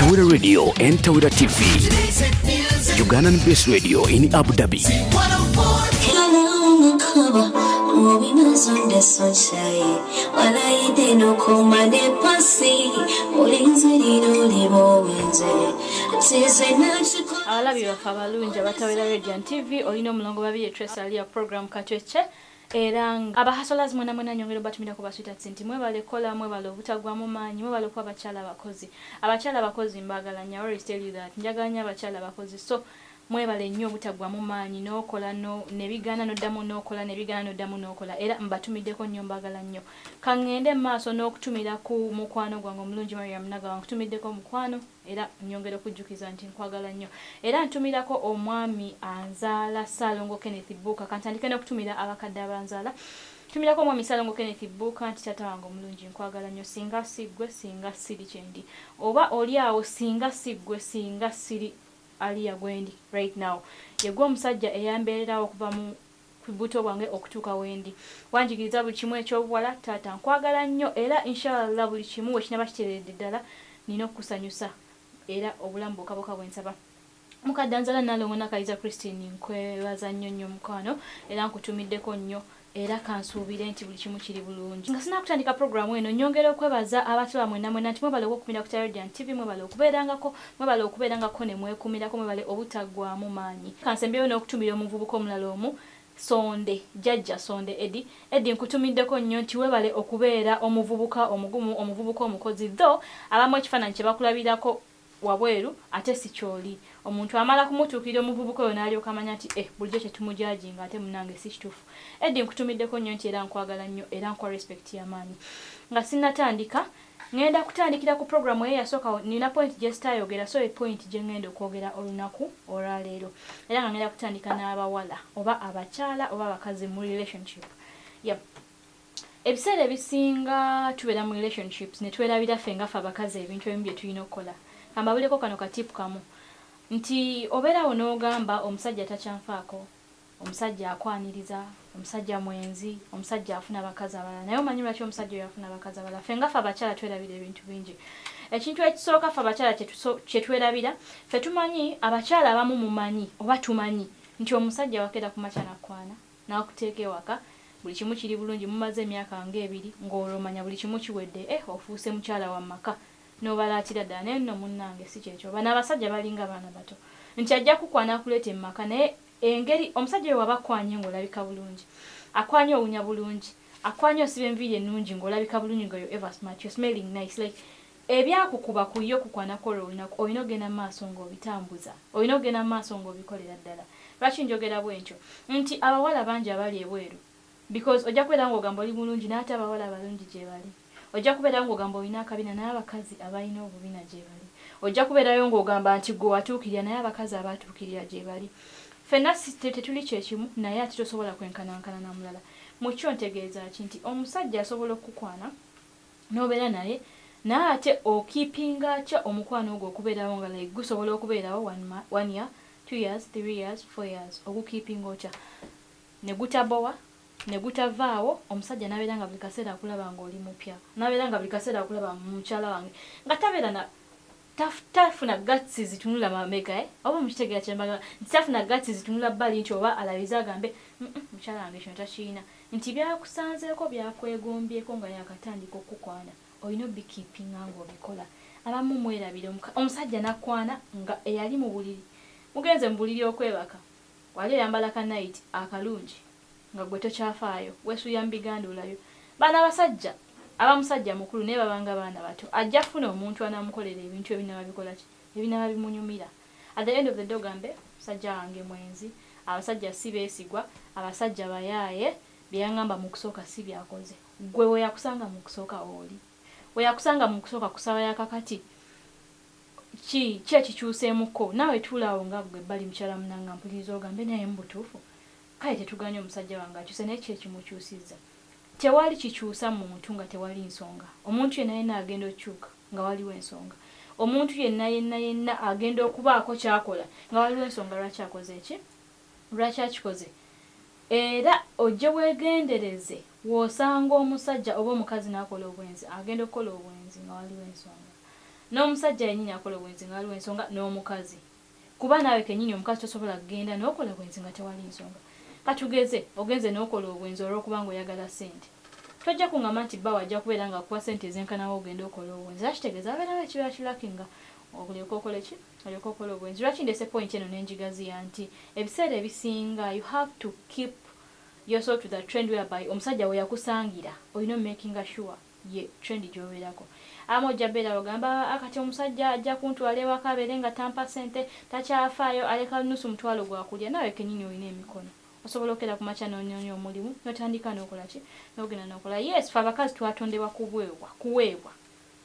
Tawera Radio and Tawera TV. Ugandan Best Radio in Abu Dhabi. Abalabi baffe abalungi abatawera Radio and TV, olina omulongo Babirye Trace Ali ya program Kacwece. Era nga aba hustlers mwena mwena nyongera obatumirako ba sweethearts nti mwebale kola, mwebale obutagwamu maanyi, mwebale okuba abakyala abakozi. Abakyala abakozi mbaagala nnyo. I always tell you that njagala nnyo abakyala abakozi, so mwebale nnyo obutaggwamu maanyi n'okola no, nebigaana n'oddamu n'okola, nebigaana n'oddamu n'okola. Era mbatumiddeko nnyo, mbaagala nnyo. Kaŋŋende mu maaso n'okutumira ku mukwano gwange omulungi Mariam Nagawa. Nkutumiddeko, mukwano, era nyongera okujjukiza nti nkwagala nnyo. Era ntumirako omwami anzaala, Ssaalongo Kenneth Buuka. Kantandike n'okutumira abakadde abanzaala. Tumirako omwami Ssaalongo Kenneth Buuka nti taata wange omulungi, nkwagala nnyo. Singa si ggwe, singa siri kyendi. Oba oli awo, singa si ggwe, singa siri Aliya gwendi right now. Yegwe omusajja eyambeererawo okuva mu buto bwange okutuuka wendi. Wanjigiriza buli kimu ekyobuwala. Taata, nkwagala nnyo, era inshallah buli kimu wekinaba kitereredde ddala, nina okukusanyusa era obulamu bwokka bwokka bwensaba. Mukadde anzala, Nalongo Nakayiza Christine, nkwebaza nnyo nnyo, mukwano, era nkutumiddeko nnyo, era kansuubire nti buli kimu kiri bulungi. Nga sinakutandika programu eno, nyongera okwebaza abatulaba mwenna mwenna nti mwebale okwokumira ku Radiant TV, mwebale okubeerangako, mwebale okubeerangako ne mwekumirako, mwebale obutaggwamu maanyi. Kansembyeyo n'okutumira omuvubuka omulala omu, Sonde, Jjajja Sonde Edi. Edi, nkutumiddeko nnyo nti webale okubeera omuvubuka omugumu, omuvubuka omukozi, though abamu ekifaananyi kye bakulabirako wabweru ate si kyoli. Omuntu amala kumutuukirira omuvubuka oyo n'alyoka amanya nti eh, bulijjo kye tumujajinga ate munnange si kituufu. Edi, nkutumiddeko nnyo nti era nkwagala nnyo era nkuwa respect y'amaanyi. Nga sinnatandika, ŋŋenda kutandikira ku programu eyo eyasooka. Nina point gye sitaayogera, so e point gye ŋŋenda okwogera olunaku olwaleero. Era nga ŋŋenda kutandika n'abawala oba abakyala oba abakazi mu relationship. Yep. Ebiseera ebisinga tubeera mu relationships ne twerabira ffe nga ffe abakazi ebintu ebimu bye tulina okukola. Kambabuleko kano ka tip kamu nti obeerawo n'ogamba, "Omusajja takyanfaako, omusajja akwaniriza, omusajja mwenzi, omusajja afuna abakazi abalala." Naye omanyi lwaki omusajja oyo afuna abakazi abalala? Ffe nga ffe abakyala twerabira ebintu bingi. Ekintu ekisooka ffe abakyala kye twerabira, ffe tumanyi, abakyala abamu mumanyi oba tumanyi nti omusajja wakeera ku makya nakwana n'akuteeka ewaka, buli kimu kiri bulungi, mumaze emyaka nga 2, ng'olwo omanya buli kimu kiwedde, eh, ofuuse mukyala wa maka n'obalaatira ddala. Naye nno munnange si kyekyo. Bano abasajja balinga baana bato nti ajja kukwana akuleeta emmaka, naye engeri omusajja oyo waba akwanye ng'olabika bulungi, akwanye owunya bulungi, akwanye osiba enviiri ennungi, ng'olabika bulungi, nga you're ever smart, you're smelling nice, like ebyakukuba ku yo kukwanako olwo olunaku, olina okugenda mu maaso ng'obitambuza, olina okugenda mu maaso ng'obikolera ddala. Lwaki njogera bwe ntyo? Nti abawala bangi abali ebweru, because ojja kubeera ng'ogamba oli mulungi, naye ate abawala abalungi gye bali. Ojja kubeerawo ng'ogamba olina akabina, naye abakazi abalina obubina gye bali. Ojja kubeerayo ng'ogamba nti gwe watuukirira, naye abakazi abaatuukirira gye bali. Ffenna tetuli kyekimu, naye ate tosobola kwenkanankana na mulala. Mu kyo ntegeeza ki? Nti omusajja asobola okukukwana n'obeera naye, naye ate okeepinga atya omukwano ogwo okubeerawo nga like gusobola okubeerawo one year, 2 years, 3 years, 4 years? Ogukeepinga otya ne gutabowa, ne gutavaawo, omusajja n'abeera nga buli kaseera akulaba ng'oli mupya, n'abeera nga buli kaseera akulaba mukyala wange, nga tabeera na tafuna guts zitunula mabega, eh? Oba mukitegeera kyembaga nti tafuna guts zitunula bbali nti oba alabize agambe, Mukyala wange kino takiina," nti byakusanzeeko, byakwegombyeko nga yakatandika okukwana, olina obikeepinga ng'obikola. Abamu mwerabira. Omusajja nakwana nga eyali mu buliri, mugenze mu buliri okwebaka, wali oyambala ka night akalungi, nga gwe tokyafaayo, weesuulira mu biganda olabyo. Bano abasajja aba musajja mukulu naye babanga baana bato. Ajja kufuna omuntu anaamukolera ebintu ebinaba bikola ki, ebinaba bimunyumira. At the end of the day ogambe, "Musajja wange mwenzi, abasajja si beesigwa, abasajja bayaaye, bye yaŋŋamba mu kusooka si byakoze." Gwe we yakusanga mu kusooka, oli we yakusanga mu kusooka ku ssaawa ya kakati, ki ki ekikyuseemukko? Naawe tuulaawo nga gwe ebbali, mukyala munanga mpuliriza, ogambe, "Naye mu butuufu kale tetuganye omusajja wange akyuse, naye ki ekimukyusizza?" Tewali kikyusa muntu nga tewali nsonga. Omuntu yenna yenna agenda okukyuka nga waliwo ensonga. Omuntu yenna yenna yenna agenda okubaako kyakola nga waliwo ensonga lwaki akoze eki, lwaki akikoze. Era ojje weegendereze w'osanga omusajja oba omukazi n'akola obwenzi. Agenda okukola obwenzi nga waliwo ensonga. N'omusajja yennyini akola obwenzi nga waliwo ensonga, n'omukazi, kuba naawe kennyini omukazi tosobola kugenda n'okola bwenzi nga tewali nsonga. Katugeze ogenze n'okola obwenzi olw'okuba nga oyagala ssente, tojja kuŋŋamba nti bba wajja kubeera nga akuwa ssente ezenkanawo ogenda okola obwenzi. Era kitegeeza abeerawo ekibeera kirakinga olyoka okole ki? Olyoka okola obwenzi. Lwaki ndese point eno n'enjigaziya? Nti ebiseera ebisinga you have to keep yourself to the trend whereby omusajja we yakusangira olina omakinga sure ye trend gy'obeerako. Abamu ojja beera ogamba, akati omusajja ajja kuntwala ewaka abeere nga tampa ssente, takyafaayo, aleka nusu mutwalo gwakulya. Naawe kennyini olina emikono, osobola okera ku makya n'onoonya omulimu n'otandika n'okola ki, n'ogenda n'okola. Yes, fe abakazi twatondebwa kubwewa kuweebwa,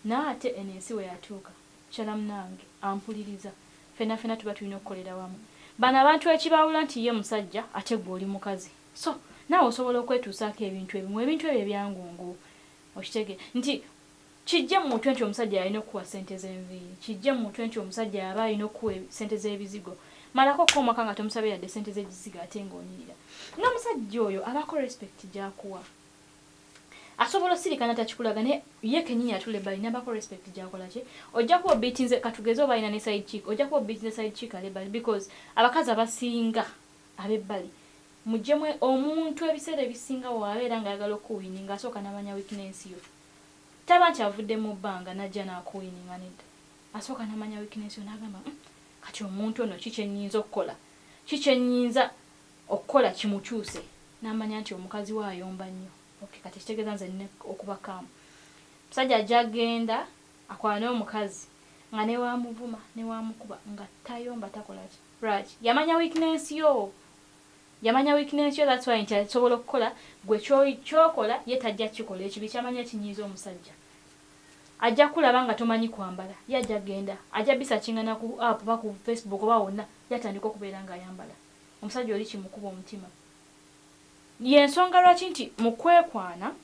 naye ate eno ensi we yatuuka, kyala munange ampuliriza, fena fena tuba tulina okukolera wamu. Bano abantu ekibawula nti ye musajja ate gwe oli mukazi, so naawe osobola okwetuusaako ebintu ebimu, ebintu ebyo ebyangungu. Okitege nti kijje mu mutwe nti omusajja yalina okukuwa ssente z'enviiri, kijje mu mutwe nti omusajja yaba alina okukuwa ssente z'ebizigo. Malako ko omwaka nga tomusabye yadde ssente z'ekizigo, ate ng'onyirira. N'omusajja oyo abaako respect gy'akuwa. Asobola osirika natakikulaga, naye ye kennyini atula ebbali nabako respect gy'akola ki. Ojja kuba obiitinze, katugeze oba alina ne side chick, ojja kuba obiitinze side chick ali ebbali, because abakazi abasinga ab'ebbali muggyemu omuntu ebiseera ebisinga waabeera ng'ayagala okuwininga, asooka n'amanya weakness yo. Taba nti avudde mu bbanga n'ajja n'akuwininga, nedda. Asooka n'amanya weakness yo n'agamba, kati omuntu ono ki kyennyinza okukola, ki kyennyinza okukola kimukyuse?" N'amanya nti omukazi we ayomba nnyo. Okay, kati kitegeeza nze nina okubakaamu. Musajja ajja agenda akwana omukazi nga newamuvuma newamukuba nga tayomba, takola ki. Lwaki? Yamanya weakness yo, yamanya weakness yo. That's why nti asobola okukola gwe kyokola, ye tajja kikola. Ekibi kyamanya kinyiiza omusajja. Ajja kulaba nga tomanyi kwambala, ye ajja genda ajja bisearchingana ku app oba ku Facebook oba wonna, yatandika okubeera ng'ayambala. Omusajja oli kimukuba omutima. Yensonga lwaki nti mu kwekwana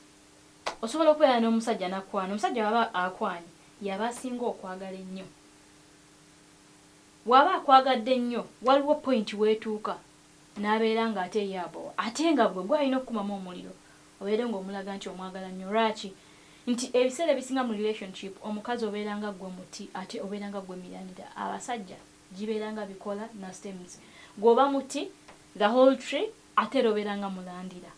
osobola okubeera n'omusajja nakwana. Omusajja waba akwanye, yaba asinga okwagala ennyo. Bw'aba akwagadde nnyo, waliwo point weetuuka n'abeera ng'ate ye abowa, ate nga gwe gwalina okukumamu omuliro, obeere ng'omulaga nti omwagala nnyo. Lwaki? Nti ebiseera ebisinga mu relationship omukazi obeera nga gwe muti, ate obeera nga gwe mirandira. Abasajja gibeera nga bikola na stems. Gweoba muti, the whole tree, ate era obeera nga mulandira.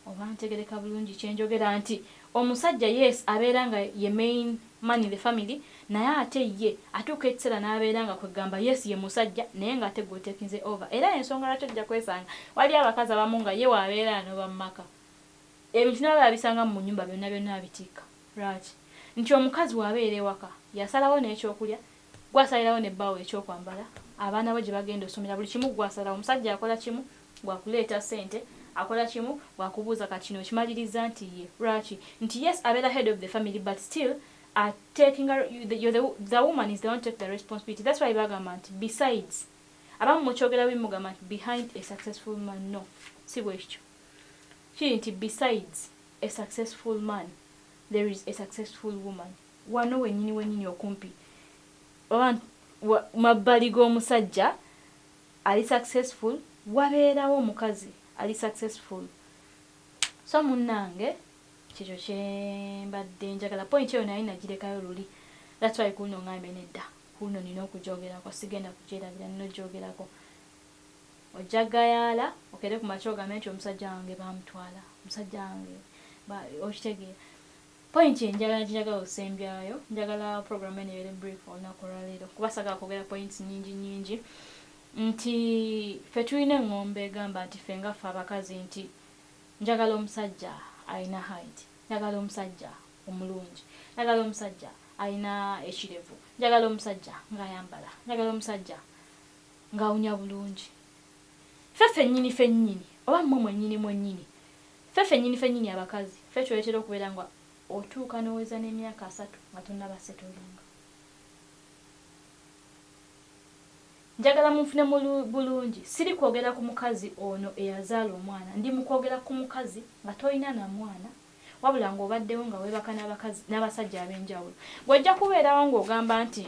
Oba ntegereka bulungi kyenjogera? Nti omusajja, yes, abeera nga ye main man in the family, naye ate ye atuuka ekiseera n'abeera nga kwegamba, yes, ye musajja, naye nga ate gweotakinze over. Era ensonga lwaki ojja kwesanga wali abakazi abamu nga ye waabeera anoba mu maka, ebintu naba abisanga mu nyumba byonna byonna abitiika. Lwaki? Nti omukazi waabeera ewaka yasalawo n'ekyokulya, gwasalirawo nebbaawo ekyokwambala, abaana bo gye bagenda osomera, buli kimu gwasalawo. Omusajja akola kimu, gwakuleeta ssente, akola kimu, gwakubuuza kati kino okimaliriza nti ye. Lwaki? Nti yes, abeera head of the family, but still taking a, the woman is the one to take the responsibility. That's why bagamba nti besides, abamu mukyogera bimugamba nti behind a successful man. No, si bwe kityo. Kiri nti besides a successful man there is a successful woman. Wano wenyini wenyini okumpi oba mabbali g'omusajja ali successful wabeerawo omukazi ali successful. So munnange, kyekyo kyembadde njagala. Point eyo naye nagirekayo luli. That's why kuno ngambe nedda, kuno nina okugyogerako, sigenda kugyerabira, nina ogyogerako. Ojja gayaala okere ku makya ogambe nti omusajja wange bamutwala, omusajja wange. Okitegeera point enjagala ginjagala osembyayo? Njagala program eno ebeere brief olunaku olwaleero, kuba sagala kwogera points nyingi nyingi. Nti ffe tulina eŋŋombe egamba nti ffe nga ffe abakazi nti njagala omusajja alina height, njagala omusajja omulungi, njagala omusajja alina ekirevu, njagala omusajja ng'ayambala, njagala omusajja ng'awunya bulungi. Ffe ffennyini ffennyini, oba mmwe mwennyini mwennyini, ffe ffennyini ffennyini abakazi ffe tweretera okubeera nga otuuka n'oweza n'emyaka 30 nga tonnaba settlinga. Njagala munfune bulungi. Siri kwogera ku mukazi ono eyazaala omwana, ndi mu kwogera ku mukazi nga tolina na mwana, wabula ng'obaddewo nga weebaka n'abasajja ab'enjawulo. Bw'ojja kubeerawo ng'ogamba nti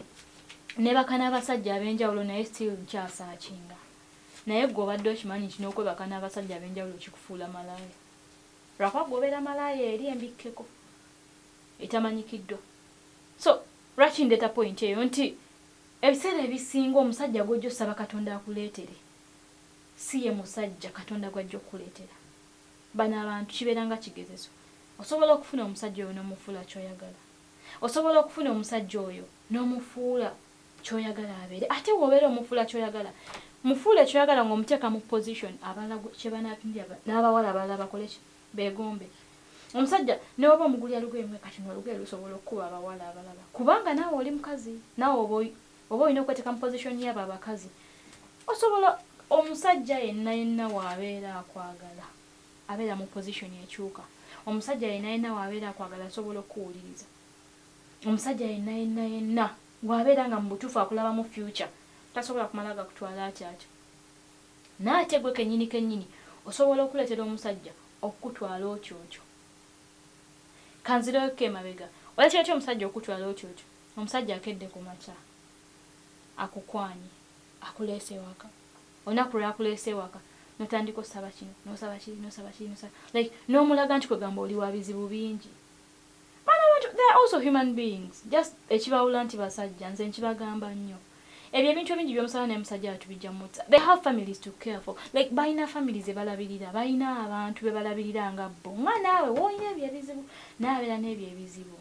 neebaka n'abasajja ab'enjawulo naye still nkyasearchinga, naye gwe obadde okimanyi nti n'okwebaka n'abasajja ab'enjawulo kikufuula malaaya? Lwakuba gwe obeera malaaya eri embikkeko etamanyikiddwa. So Lwaki ndeeta point eyo nti ebiseera ebisinga omusajja gw'ojja osaba Katonda akuleetere si ye musajja Katonda gw'ajja okukuleetera. Bano abantu kibeera nga kigezeso. Osobola okufuna omusajja oyo n'omufuula ky'oyagala. Osobola okufuna omusajja oyo n'omufuula ky'oyagala abeere. Ate bw'obeera omufuula ky'oyagala, mufuule ky'oyagala ng'omuteeka mu position abalala kye banaatunulira n'abawala abalala bakole ki? Beegombe. Omusajja ne bw'oba omugulira lugoye mwe kati luno olugoye lusobola okukuba abawala abalala kubanga naawe oli mukazi, naawe oba oba olina okweteeka mu position y'abo abakazi. Osobola omusajja yenna yenna w'abeera akwagala abeera mu position ekyuka. Omusajja yenna yenna w'abeera akwagala asobola okukuwuliriza. Omusajja yenna yenna yenna w'abeera nga mu butuufu akulabamu future tasobola kumala gakutwala atyo atyo. Naye ate gwe kennyini kennyini osobola okuleetera omusajja okukutwala otyo otyo. Kanzireyokko emabega. Oleetera otya omusajja okukutwala otyo otyo? Omusajja akedde ku makya akukwanye akuleese ewaka. Olunaku lw'akuleese ewaka n'otandika osaba kino n'osaba kiri n'osaba kiri n'osaba like n'omulaga nti kwegamba oli wa bizibu bingi. Bano abantu they are also human beings just ekibawula nti basajja nze nkibagamba nnyo. Ebyo ebintu ebingi by'omusaba naye musajja wattu bijja mutta. They have families to care for like balina families ze balabirira balina abantu be balabirira nga bo nga naawe w'olina ebyo ebizibu naye abeera n'ebyo ebizibu.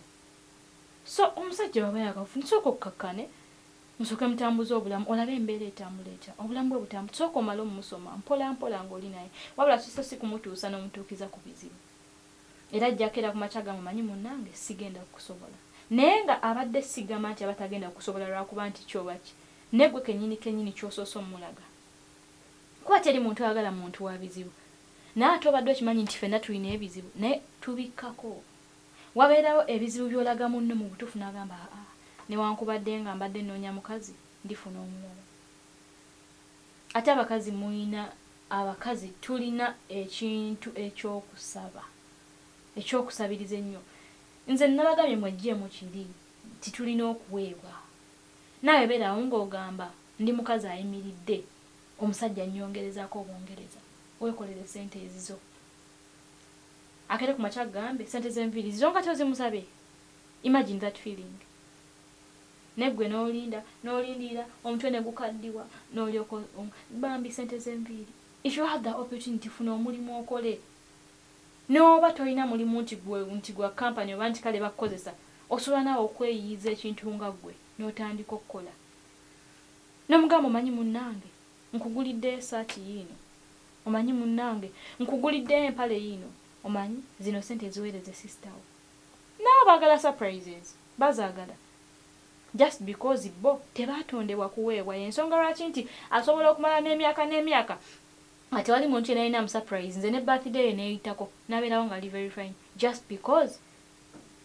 So omusajja bw'aba yakakufuna sooka okkakkane musooke mutambuze obulamu olabe embeera etambula etya obulamu bwe butambula sooka omale omusoma mpola mpola ng'oli naye wabula so si kumutuusa n'omutuukiza ku bizibu. Era ajja keera ku makya agambe omanyi munnange sigenda kukusobola. Naye nga abadde sigamba nti aba tagenda kukusobola lwakuba nti ki oba ki naye ggwe kennyini kennyini ky'osoose omulaga. Kuba teri muntu ayagala muntu wa bizibu. Naye ate obadde okimanyi nti ffenna tulina ebizibu naye tubikkako. Wabeerawo ebizibu by'olaga munno mu butuufu n'agamba aa newankubadde nga mbadde nnoonya mukazi ndifuna omulala. Ate abakazi mulina abakazi tulina ekintu eky'okusaba eky'okusabiriza ennyo. Nze nabagambye mweggyeemu kiri nti tulina okuweebwa. Naawe beerawo ng'ogamba ndi mukazi ayimiridde omusajja annyongerezaako obwongereza. Weekolere ssente ezizo. Akeere ku makya agambe ssente z'enviiri zizo nga tozimusabye. Imagine that feeling. Naye ggwe n'olinda n'olindirira omutwe ne gukaddiwa n'olyoka bambi ssente z'enviiri. If you have the opportunity funa omulimu okole. N'oba tolina mulimu nti gwe nti gwa company oba nti kale bakukozesa, osobola naawe okweyiiyiza ekintu nga ggwe n'otandika okukola. N'omugamba omanyi munnange nkuguliddeyo essaati yiino, omanyi munnange nkuguliddeyo empale yiino, omanyi zino ssente ziweereze sister wo. Nabo baagala surprises, bazaagala. Just because bo tebaatondebwa kuweebwa y'ensonga lwaki nti asobola okumala n'emyaka n'emyaka nga tewali muntu yenna yenna amusurprise nze ne birthday ye neeyitako n'abeerawo ng'ali very fine just because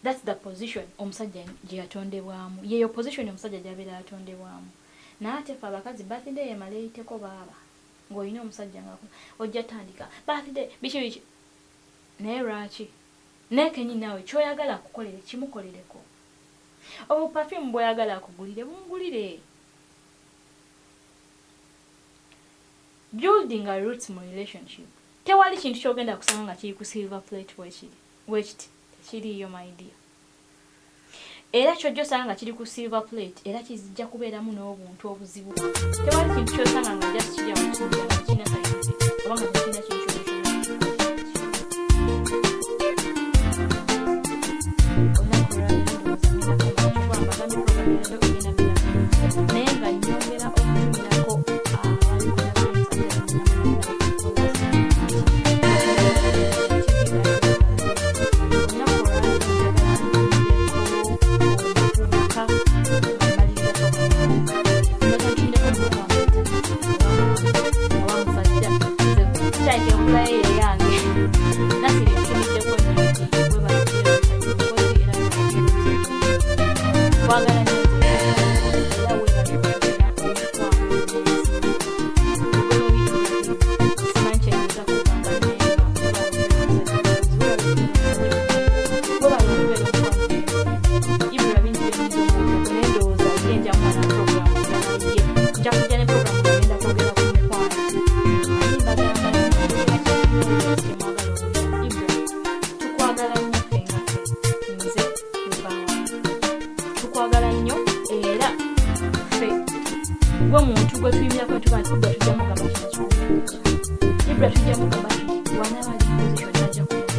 that's the position omusajja gye yatondebwamu yeeyo position omusajja gy'abeera yatondebwamu. Naye ate ffe abakazi birthday emala eyiteko baaba ng'olina omusajja nga ojja tandika birthday biki biki naye lwaki naye kennyini naawe ky'oyagala akukolere kimukolereko. Obu perfume bw'oyagala akugulire bumugulire. Building a roots mu relationship. Tewali kintu ky'ogenda kusanga nga kiri ku silver plate bwekiri bwekiti tekiriiyo my dear. Era ky'ojja osanga nga kiri ku silver plate era kijja kubeeramu n'obuntu obuzibu. Tewali kintu ky'osanga nga just kiri awo kijja nga tekirina side effect oba nga tekirina kintu kyonna kyonna. Olunaku olwaleero ndowooza ngenda kukoma kuba mbagambye program ya leero egenda beera mpanvu naye nga nnyongera okutumirako Kwagala nnyo nze era weebale kubeera omukwano. Gwe muntu gwe tuyimirako netuba nti Ibra tujja mugamba kino kikubi, Ibra tujja mugamba kino, wanaaba ali position ajja kuyamba.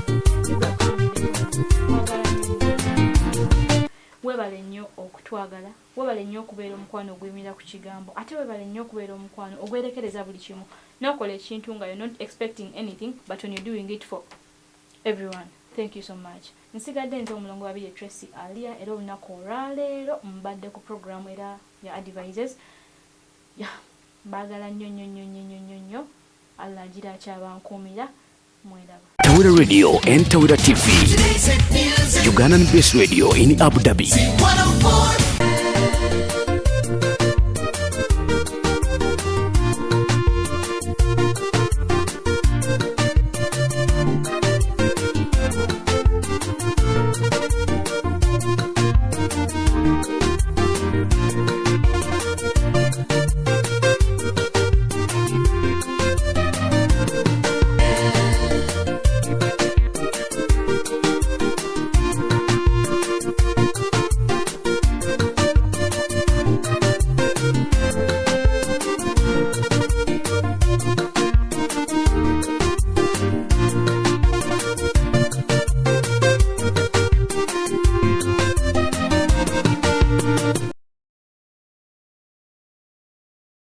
Ibra kuyimirireko, mwagala nnyo. Weebale nnyo okutwagala, weebale nnyo okubeera omukwano oguyimirira ku kigambo, ate weebale nnyo okubeera omukwano ogwerekereza buli kimu n'okola ekintu nga you're not expecting anything, but when you're doing it for everyone. Thank you so much. Nsigadde nze omulongo Babirye Tracy Alia, era olunaku olwaleero mbadde ku program era ya Advices ya. Mbaagala nnyo nnyo nnyo nnyo nnyo nnyo nnyo. Allah agira akyabankuumira. Mweraba. Tawera Radio and Tawera TV. Ugandan Best Radio in Abu Dhabi. 104.